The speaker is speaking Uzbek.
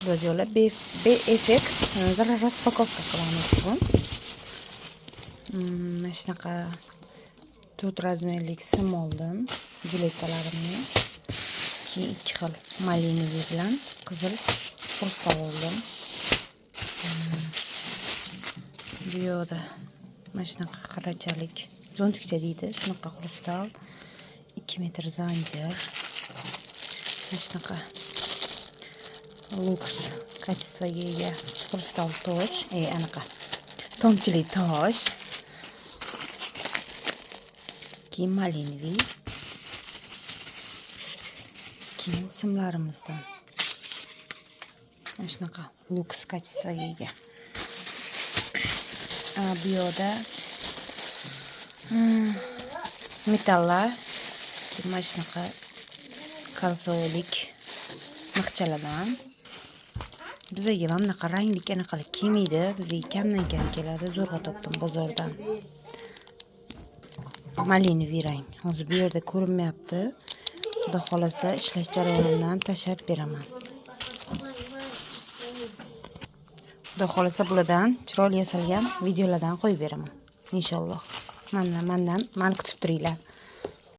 Jo'la beeffekt распаковка qilamiz bugun. Mana shunaqa 4 razmerlik sim oldim jiletkalarimni. Keyin ikki xil малиновый bilan qizil xrustal oldim. Bu yoqda mana shunaqa qarachalik зонтик cha deydi, shunaqa xrustal, 2 metr zanjir, mana shunaqa люкс качество ga ega xrustal tosh, anaqa tomchili tosh, keyin малиновый, keyin simlarimizdan mana shunaqa люкс качество ga ega. Bu yoqda metallar, keyin mana shunaqa kolsolik mixchalardan. Bizaga mana bunaqa ranglik anaqalar kelmaydi, bizga kamdan kam keladi, zo'rg'a topdim bozordan. Малиновый rang hozir bu yerda ko'rinmayapti, xudo xohlasa ishlash jarayonimdan tashlab beraman. Xudo xohlasa bulardan chiroyli yasalgan videolardan qo'yib beraman inshaalloh. Mandan mani kutib turinglar.